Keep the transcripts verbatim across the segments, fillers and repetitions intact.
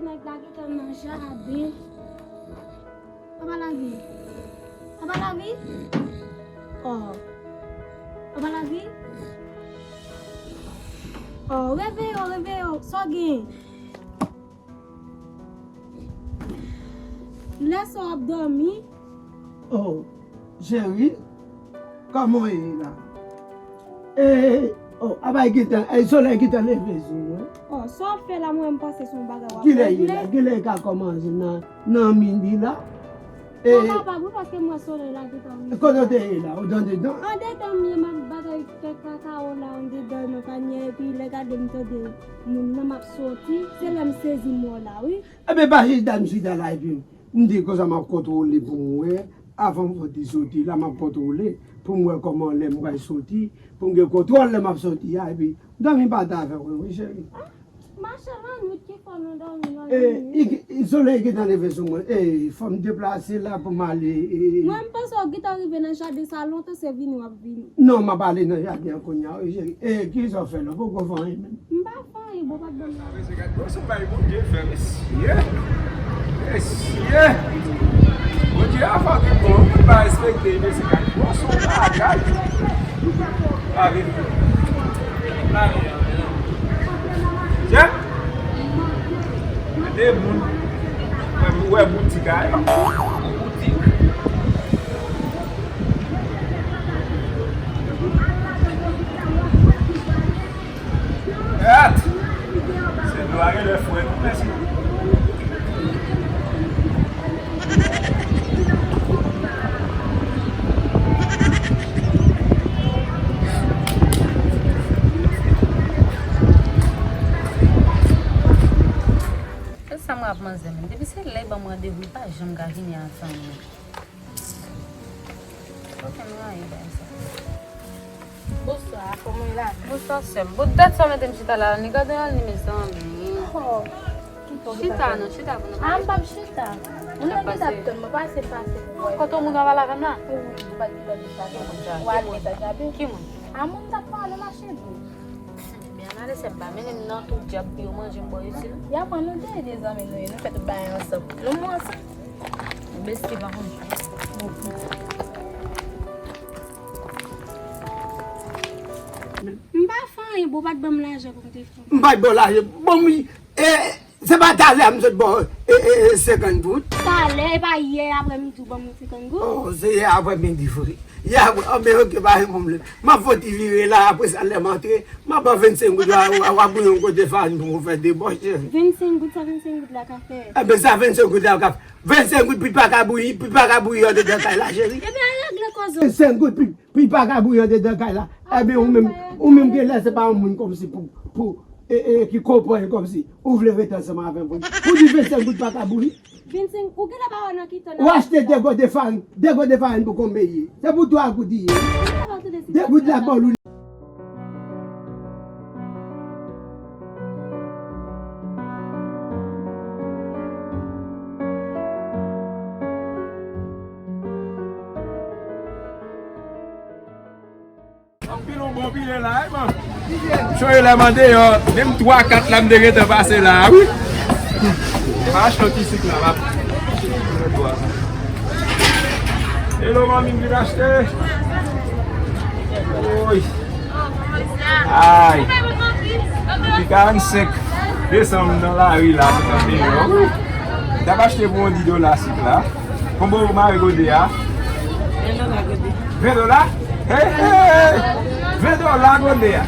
Nèg la gentan nan jaden. Papa Lavi. Papa Lavi. Oh. Papa Lavi. Oh, reveye w, reveye w. Sa w gen? Lè sa w ap dòmi. Oh, cheri, kòman w ye la? E, oh, a bay gentan, e, solèy gentan leve sou mwen. Oh, sa w ap fè la, mwen, m panse se yon bagay w ap regle. Kilè ye la? Kilè e ka kòmanse nan, nan midi la? E, mwen kapab, wi, paske m wè solèy la gentan rive. Kote w te ye la? Ou te andedan? Andedan m ye, m ap bagay fè kakao la, andedan nan panyè, epi lè gade m tande moun nan m ap soti, se lè m sezi m wè w la, wi. Ebyen, pa chita, m chita la, epi m di konsa m ap kontwole pou m wè, avan m fouti soti la, m ap kontwole pou m wè kòman lè m pral soti, pou m gen kontwòl lè m ap soti a, epi dòmi pa ta avè w, wi, cheri. Ah, mache lannwit ki fè w nan dòmi, e, lannwit. I, i, solèy gentan leve sou mwen. E, fò m deplase la pou m ale, e. Mwen, m panse w gentan rive nan jaden sa, lontan se vini w ap vini. Non, m ap ale nan jaden an kounye a, wi, cheri. E, kisa w fè la? Ou poko fè anyen menm? M pa fè anyen, bon, pa t ban m la. Sa vle se gad gwo sou bay Bondye fè, mesye. Mesye. Bondye a fò gen bon, moun pa respekte, mesye, gad gwo sou bagay. Pa vin. Tchè. Gade moun. Wè, wè boutik a, e pa boutik. Gad! Se dlo a genlè fre tou, mèsi. Se sa m ap manzè menm. Depi se lè ban m randevou, li pa janm ka vini a tan li. Okenn rayi bay sa. Bonswa, kòman w la? Bonswa, sè m. Bon, dat sa w mete m chita la, ni gade anni, mezanmi. Oh, kite w chita non, chita pou nou pale. Ah, m p ap chita. Moun nan gentan ap tann mwen, pase, pase pou wè. Kote moun an pale avè m la? Wi, ou pa t gentan deja. Ou al gentan jape. Ki moun? Ah, moun m t ap pale, mache dou. Ebyen, ale sè m pa mennen m nan tout dyab pou yo manje m bò isit. Y ap pran nou de, de zanmi nou ye, nou fè tout bagay ansanm. Nou mou ansanm. Besti pa konn. M pa fè anyen, bro, pa t ban m lajan pou m te fè. M pa t ba w lajan. Bon, wi, e, se pa talè a m sot ba w, e, e, e, senkant goud? Talè, e pa yè aprèmidi ou ban m yon senkant goud? Oh, se yè aprèmidi vre. Yè aprè, oh, men oke, pa gen pwoblèm. M ap fouti vire la, apre sa, lè m antre, m ap ba w vennsenk goud la, w a, w a bouyi yon kote farin pou mwen fè debòch. Vennsenk goud, sa vennsenk goud la ka fè? Ebyen, sa vennsenk goud la ka fè. Vennsenk goud, pi pa ka bouyi, pi pa ka bouyi andedan kay la, cheri. Ebyen, al regle koze w. Vennsenk goud, pi, pi pa ka bouyi andedan kay la. Ebyen, ou menm, ou menm genlè se pa yon moun kòmsi pou, pou, e, e, ki konprann kòmsi ou vle rete ansanm avè m pou, pou di vennsenk goud pa ka bouyi. Vennsenk, ou genlè pa wè nan ki tan n ap viv la. Ou achte de gode farin, de gode farin pou konbyen ye? Se pou twa goud li ye. De goud la bòl ou. Anpil on bon pile la, wi, man. Cho yo lè m andeyò, menm twa kat la m te gentan pase la, wi. M achte yon ti sik la, m ap. Hello, manmi, m vin achte. Oy. Ay. Depi karannsenk desanm nan lari la, se nan deyò, wi. M t ap achte pou yon dis dola sik la. Konbyen w mare gode a? Ven dola gode. Ven dola? Hey, hey, hey. Ven dola gode a.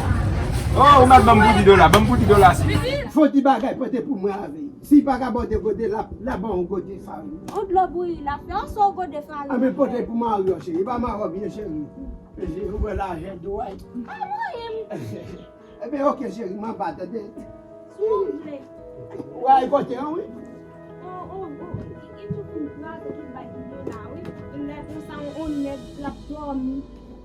Oh, ou mèt ban m pou dis dola. Ban m pou dis dola si. Fò ti bagay pote pou mwen avè. Si pa ka pote gode la, la ban yon gode farin. On dlo bouyi la fè. On so gode farin. A, men pote pou mari yo, cheri. E pa mari yo byen, cheri. Mesye, ou wè lajan dway. A, mwen menm. Ebyen, oke, cheri, m anba, tande. Si w vle. Ou al kote an, wi. On, on, on, li, li tou fin kraze tout bay ki gen la, wi. Lè konsa, on, on nèg l ap dòmi.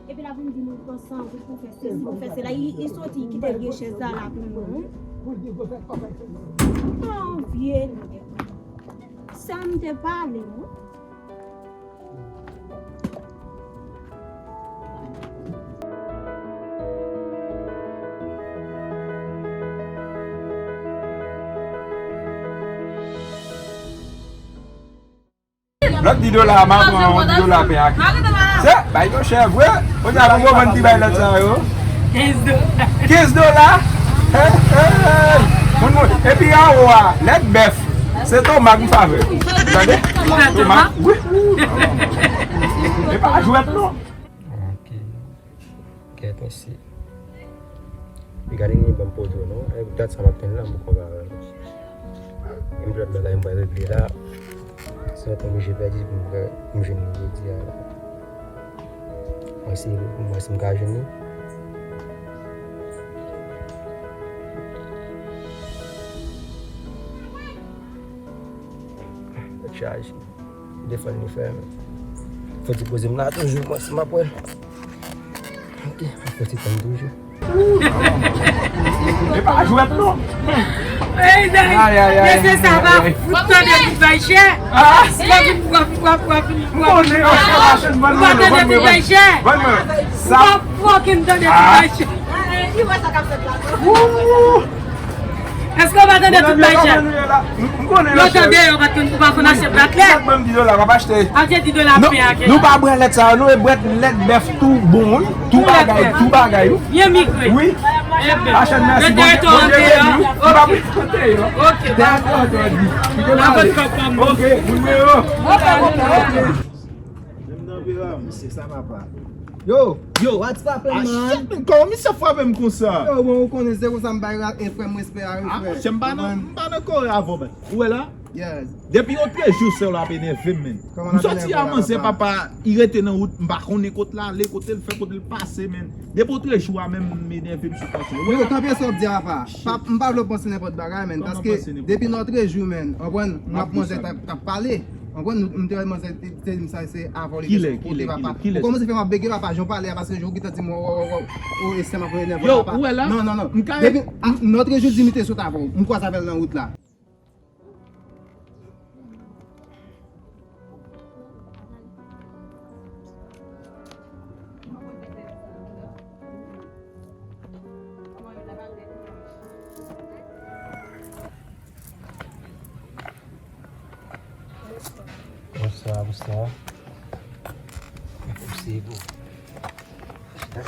Epi l ap vin di nou pran san goud pou fè sesi, pou fè sela. Li, li soti, li kite vye chèz la la pou mwen, wi. Pou l di pou fè kòb ak chèz la. On vye nèg. Sa m te pale, wi. Lòt di dola, m a pran yon di dola pen ak. Se, bay yo chè vre. Kounye a pou yo vann ti bay lòt sa yo. Kenz dola. Kenz dola? Hey, hey, hey. Moun, moun. Epi anwo a, lèt bèf. Se tomak m favè. Tande? Tomak? Wi. E pa jwèt non. Ok. Gèt mesye. Li gade li ban m poze w non. E dat sa m ap tann la m poko pa wè l. Gen lòt bagay m pral regle la. Se yon tan oblije pèdi pou m fè pou m jwenn li jodi a la. Mwen si mwen si m ka jwenn li. Chaje. Telefòn li fèmen. Fò ti poze m la toujou, mwen si m ap wè l. Ok, fò ti tann toujou. E pa jwèt non. Ay, ay, ay. Mesye sa va fout tande tout bay chè. Ah. Sa vin pwòp, pwòp, pwòp, pwòp. Ou pa tande tout bay chè. Ou pa fokin tande tout bay chè. Wou. Èske w pa tande tout bay chè? Yo tande yo pa konn, ou pa konn achte bwat lèt. Achte di dola pen ak. Nou pa bwè lèt sa yo, nou e bwè lèt bèf tou bon, wi. Tou bagay, tou bagay, wi. Byen migre. Wi. Machann, mèsi. Bondye beni w. M pa pou kote yo. Ok, bye. Ok, nimewo. Ok. Menm nan pera, mesye, sa papa. Yo, yo, what's poppin', man? Ah, shit, man, kòman misye frape m konsa? Yo, bon, ou konnen se konsa m bay e frè m respè a, wi, frè. Ah, monchè, m pa nan, m pa nan kò avè w, man. Ou wè la? Yes. Depi yon trè jou, sè w la ap enève m, man. M sòti a manzè, papa, li rete nan wout, m pa konnen kote l ale, kote l fè, kote l pase, man. Depi yon trè jou a, menm m enève m sou kò sa. Ou wè la? Yo, tanpri, sa w ap di a, papa. M pa vle w panse nenpòt bagay, man, paske depi nan trè jou, man, w konprann, m ap manzè t ap, t ap pale. Anpwen, m te wè manzè te di m sa, se avan li te sot kote, papa. Ou kòmanse fè m ap bege, papa, jan w pale a, paske jan w gentan di m, o, o, o, o, o, e sè m ap enève, papa. Yo, ou wè la? Non, non, non. Depi, a, nòt rejou di m te sot avan w. M kwaze avè l nan wout la. Bonswa, bonswa. Mèsi pou. Chita.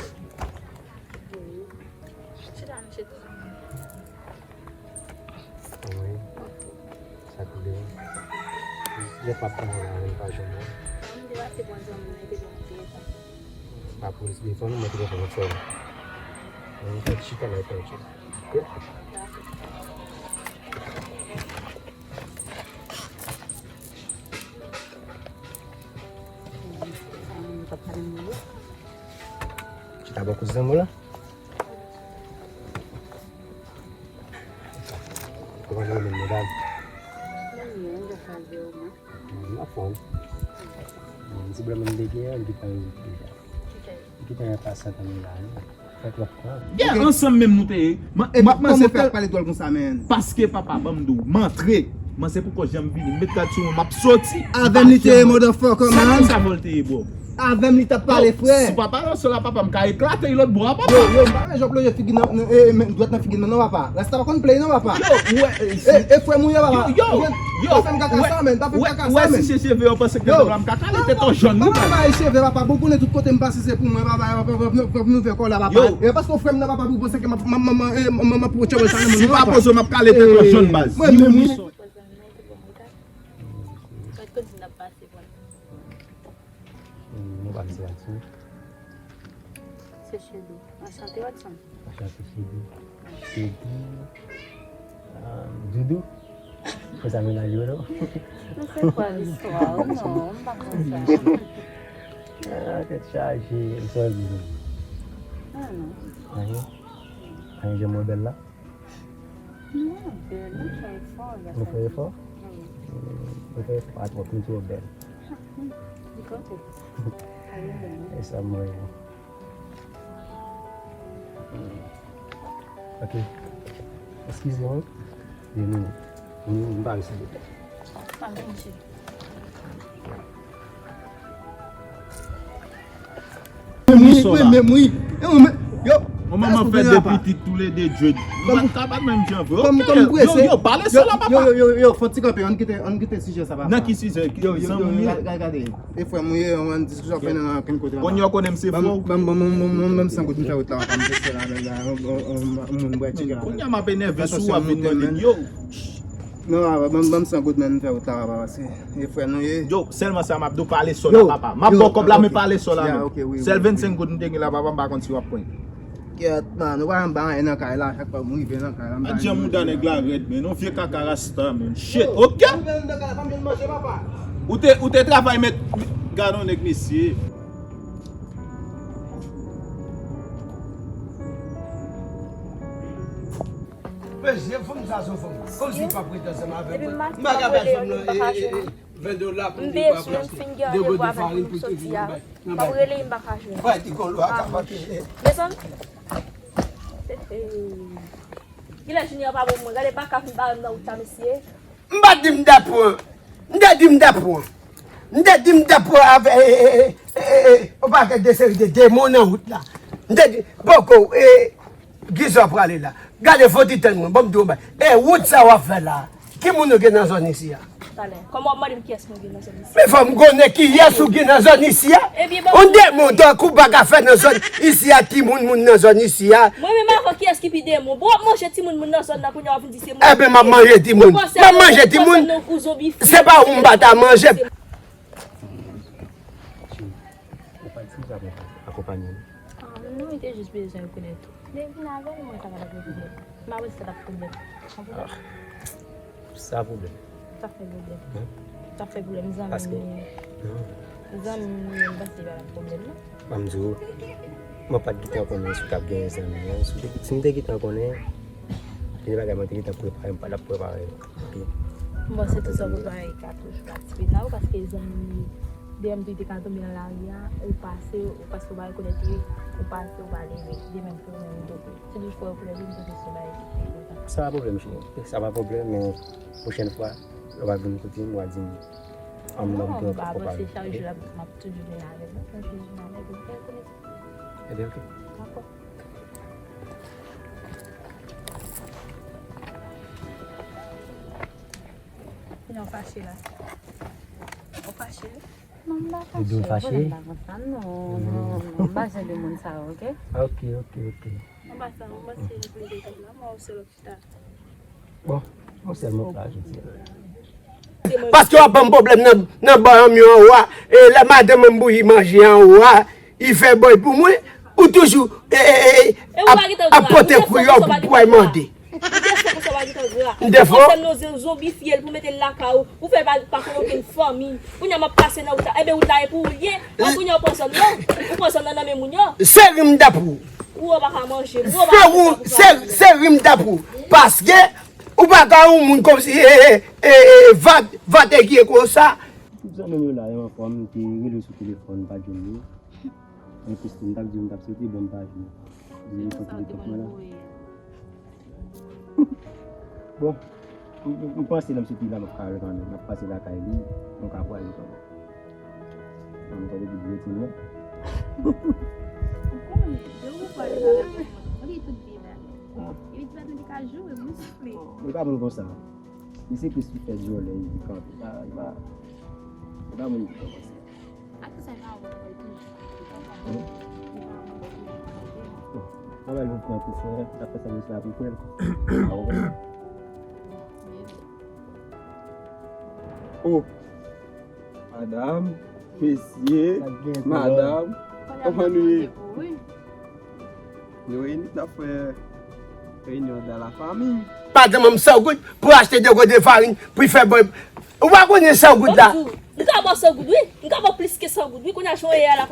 Chita, chita. Wi. Sa koule. Lè pa pran la, men pa jwenn mwen. Mwen te pase bon zanmi, mwen te bon pye sa. Pa pou telefòn, mwen te konn fè. Mwen fè chita la, fè chita. Ok? Chita bò kouzen mwen la. Kòman nou menm medam? Mwen byen, mwen jan chaje w, mwen. M anfòm. Yon ti pwoblèm m te gen an, m gentan rezoud li deja. M gentan enpasyant ann la, wi. Fè twòp tan. Yeah, ansanm menm nou te ye. M ap kòmanse fè ap pale dwòl konsa, man. Paske papa, ban m di w, m antre. Mwen se poukò jan m vini, m met rad sou mwen, m ap soti. Avè m li te ye, motherfucker, man. Sa konsa vòl te ye, bro. Avè m li t ap pale, frè. Si papa nan sòl la, papa, m ka eklate l lòt bò a, papa. Yo, yo, m pa renmen jan w plonje figi nan, nan, e, e, men dwèt nan figi m nan, non, papa. Rasta pa konn play, non, papa. Yo, ou wè, e, e, e, frè m ou ye, papa. Yo, yo, yo, pa fè m kaka sa, man. Pa fè m kaka sa, man. Ou wè, si se cheve yo panse ke m ka kale tèt an jòn, wi, papa. Yo, papa, bay cheve, papa. Bon, konnen tout kote m pase, se pou mwen, papa. Pou nou fè kò la, papa. Yo. E paske w frè m nan, papa, pou w panse ke m ap, m ap, m ap, m ap, m ap, m ap pwoche w sa nan moun nan, papa. Si pa poze, m ap kale tèt an jòn, baz. Mwen menm, wi. Poze m nan, te bon, wi, ta. Gad kondisyon n ap pase, bon. Hmm, nou pa di sa, ti. Se Chedou. Anchante, Watson. Anchante, Chedou. Chedou. Ah, Doudou. Fò sa mennaj yo, non? Men se kwa listwa w, non, m pa konn sa. Ah, tèt chaje, m sòti. Ah, non. Anyen. Anyen, jan mwen bèl la. Non, bèl, nou fè efò, nou fè efò. Wi. Hmm, nou fè efò, pa twòp, nou twò bèl. Li konte. Ayo, bèl. E sa mwen. Hmm. Ok. Eskize mwen. De minit. M, m pa resi de tèt. Pa vin, cheri. Menm wi, menm wi. E mwen menm, yo, Manman fè de pitit toulede, Dye. Nou pa t ka bat menm jan vre. Ok, yo, yo, pale sou la, papa. Yo, yo, yo, yo, fò ti kanpe, ann kite, ann kite sijè sa, papa. Nan ki sijè? Yo, yo, yo, zanmi m yo? Gade, gade. E frè m ou ye, yon diskisyon fè nan ankenn kote la. Kounye a w konnen m se frè w. Ban m, ban m, ban m, ban m, ban m san goud m fè wout la, papa, m te fè la, la, la, yon, yon, yon, yon moun bwè tike la. Kounye a m ap enève sou w ap vin mande m, yo. Non, papa, ban m, ban m san goud, men m fè wout la, papa, paske e frè nou ye. Yo, sèlman sa m ap di w, pale sò la, papa. M ap ba w kòb la, men pale sò la, non. Sèl vennsenk goud m te gen la, papa, m pa konn si w ap pran. Kèt, man, ou pa janm bay anyen nan kay la, chak fwa m rive nan kay la, m bay anyen. Adje mouda nèg la rèd, men, yon vye kaka rasta, men. Shit, ok? Ou te, ou te travay, mèt, gade yon nèg, mesye. Mesye, fanm sa se yon fanm. Kòmsi pa prete ansanm avè mwen. M pa ka bay fanm nan, e, e, e, ven dola pou li pa pou achte de gout de farin pou li bay. M ap rele, m pa ka jwenn. Wè, ti kolo a ka pake. Mezanmi. Kilè Junior pa bon mwen? Gade baka fin bare m nan wout la, mesye. M pa di m ta pran. M te di m ta pran. M te di m ta pran avè, e, e, e, e, e, yon pakèt de seri de demon nan wout la. M te di, poko, e, Gizò prale la. Gade fò ti tann mwen, ban m di w yon bagay. E wout sa w ap fè la, ki moun ou gen nan zòn isi a? Talè. Kòman w ap mande m kiyès mwen gen nan zòn isi a? Men fò m konnen kiyès ou gen nan zòn isi a. Yon demon tankou w pa ka fè nan zòn isi a, timoun moun nan zòn isi a. Mwen menm avè w kiyès ki pi demon? Bon, w ap manje timoun moun nan zòn nan kounye a w ap vin di se mwen. Enben, m ap manje timoun. M ap manje timoun. Se pa ou m pa ta manje. Ou pa di sa pou akonpanye nou? Ah, non, li te jis bezwen rekonèt ou. Men vin avè l, mwen ta pa t ap gen pwoblèm. M pa panse sa t ap pwoblèm. Yon pwoblèm? Sa pwoblèm? Sa fè pwoblèm. Sa fè pwoblèm, zanmi m li ye. Zanmi m li ye, m panse li pa t ap pwoblèm, non. Ban m di w, mwen pa t gentan konnen si w t ap genyen zanmi an. Si w te, si m te gentan konnen, gen de bagay mwen te gentan prepare, m pa t ap prepare yo. Ok. Bon, se tou sa w prepare ka toujou patisipe nan ou, paske zanmi m li, demen m tou te ka tonbe nan lari a, ou pase, ou paske ou pa rekonèt li, ou pase, ou pa leve, demen m tou menm tonbe. Se toujou fò rekonèt li, m panse se yon bagay ki enpòtan. Sa pa pwoblèm, cheri. Sa pa pwoblèm, men pwochèn fwa, lè w ap vin kote m, w a di m, an m nan pou pran kòb pa m. Non, m pa panse chak jou la, m ap toujou vin avè w, non, chak jou vin avè w, fè konnen. Ebyen, ok. Dakò. Kounye a w fache la. Ou fache? Non, m pa fache. Ou di w fache? Pwoblèm pa konsa, non, non, non, m pa jan de moun sa yo, ok? Ah, ok, ok, ok. An pa sa, mwen panse nou plede kòb la, mwen ou se lòt chita. Bon, yon sèl mo pou ajouti. Paske w ap ban m pwoblèm nan, nan bò an m yo anwo a, e lè madanm mwen bouyi manje anwo a, li fè bòy pou mwen, ou toujou, e, e, e, ap, ap pote kwiyè pou bòy mande. Ou te fò konsa w pa gentan gra. M te fò? Ou pase nan yon zonbi fyèl pou mete l lakay ou. Ou fè pa, pa konn okenn fanmi. Kounye a m ap pase nan wout la. Enben, wout la e pou ou l ye. An kounye a ou pran zòn nan. Ou pran zòn nan nan men moun yo. Se ri m t ap ri w. Ou pa ka manje. Ou pa ka manje. Se ri m t ap ri w. Paske ou pa ka yon moun kòmsi, e, e, e, e, vat, vat e ki e konsa. Tout zanmi m yo la, yo anfòm, m te rele sou telefòn, m pa t jwenn yo. Men Christine, m t ap di w, m t ap soti, bon, m pa jwenn. Li soti nan kont mwen la. Bon, m, m, m panse lè m soti la, m ap ka al kanmenm. M ap pase lakay li, mwen ka pwale kanmenm. Mwen tande di byen ti mwen. Ou konnen, lè ou pwale pa lakay mwen, ou gen tout byen bagay. Epi ti patron te ka joure m, wi, soufle. Mwen pa moun konsa. Li se plis ki fè djòlè, li kanpe. Pa, pa, pa moun ki konsa. Ak sa, pa wè toujou. Travay nou pran pou frè, sa fè sèvis la pou frè. Oh, madam, mesye, madam, kòman nou ye? Nou reyini, n ap fè reyinyon dan la fanmi. Madanm an san goud pou achte de goud de farin pou l fè bòy. Ou pa konnen san goud la? Bon, m ka ba w san goud, wi. M ka ba w plis ke san goud, wi. Kounye a, jan w ye a la.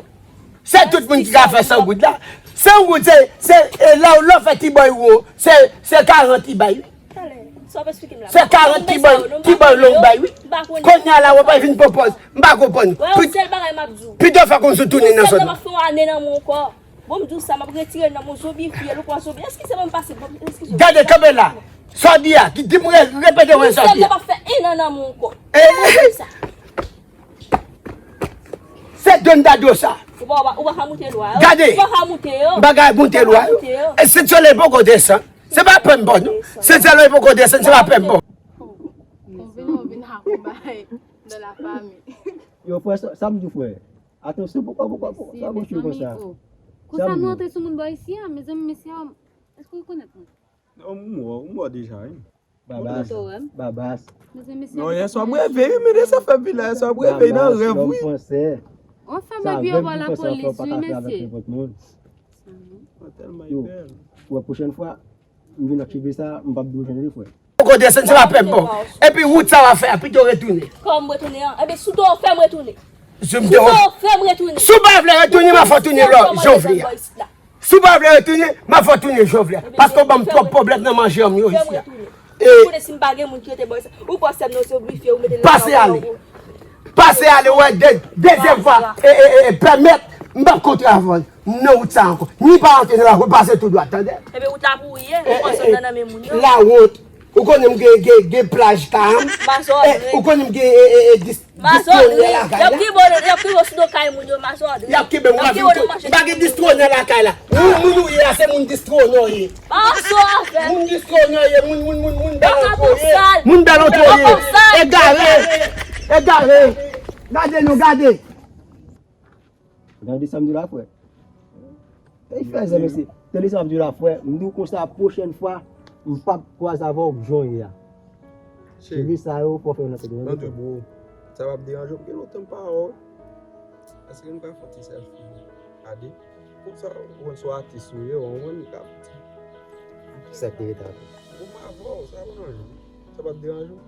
Se tout moun ki ka fè san goud la. San goud, se, se, e, lè w, lè w fè ti bòy ou, se, se karant li bay, wi. Talè, sa w ap eksplike m la? Se karant ti bòy, ti bòy long bay, wi. Kounye a la, w ap vin pwopoze. M pa konprann. Wè, yon sèl bagay m ap di w. Pito fè kòmsi w tounen nan zòn nan. Yon sèl bagay m ap fè yon ane nan mwen ankò. Bon, m di w sa, m ap retire l nan men w, zonbi fyèl, ou pran zonbi. Eskize mwen, m pase, bon, eskize mwen. Gade, kanpe la. Sa w di a, ki di m re-, repete mwen sa w di a. Yon sèl lè m ap fè en an nan men w ankò. E, e, e. Se Don Dado sa. Ou pa, ou pa ka moute lwa yo. Gade. Ou pa ka moute yo. Bagay moute lwa yo. Ou pa ka moute yo. E si tchole poko desann, se pa pèm bon, non. Si tchole poko desann, se pa pèm bon. Ou vin, ou vin ak yon bagay nan la fami. Yo, frè, sa, sa m di, frè. Atansyon, poukwa, poukwa, poukwa, sa bouch yo konsa? Konsa nou antre sou moun bò isi a, mezanmi, mesye a, èske ou konèt mwen? Non, m wè, m wè deja, wi. Babas, Babas. Mezanmi, mesye a. Non, yèswa m reve, wi, men sa fè pil la, yèswa m reve nan rèv, wi. Ou fè mwen pye bò lapolis, wi, mesye. Mwen tèlman bèl. Yo, wè, pwochèn fwa, m vin ak cheve sa, m p ap di w jan li, frè. Poko desann, se pa pèm bon. Epi wout sa w ap fè a, pito retounen. Kòman m retounen an? Ebyen, si w te ofè m retounen. Si w te ofè m retounen. Si w pa vle retounen, m a fè w tounen lò, jan w vle a. Si w pa vle retounen, m a fè w tounen, jan w vle a. Paske w ban m twòp pwoblèm nan manje m yo isi a. E kote si m pa gen moun ki rete bò isi a. Ou pran sèm nan se w grifye, ou mete l nan. Pase ale. Pase ale, wè, de, dezyèm fwa, e, e, e, e, pèmèt, m p ap kontre avè w nan wout sa ankò. Ni pa antre nan lawont, pase tou dwat, tande? Ebyen, wout la pou ou ye, ou pran sèm nan nan men moun yo. Lawont. Ou konnen m gen, gen, gen plaj ka m. Ou konnen m gen, e, e, e, dis, distro nan lakay la. Y ap kenbe w, y ap kenbe w sou do kay moun yo, Masòdri. Y ap kenbe m, w ap vin tou. M pa gen distro nan lakay la. Moun, moun ou ye a, se moun distro nan w ye. Moun distro nan w ye, moun, moun, moun, moun bèl antwo ye. Moun bèl antwo ye. Egare. Egare. Gade nou, gade. Gade sa m di la, frè. Ey, fè zè, mesye. Tande sa m ap di w la, frè. M di w konsa, pwochèn fwa, m p ap kwaze avè w jan w ye a. Cheve sa yo, fò w fè yo nan tèt ou. Sa p ap deranje w, gen lontan m pa wè w. Èske m ka fè yon ti sèlfi? Gade. Konsa, ou konn se yon atis ou ye, ou konprann, m ka fè ti. Sa k te rete ankò? Bon, m avè w, sa pa deranje w. Sa p ap deranje w?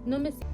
Non, mesye.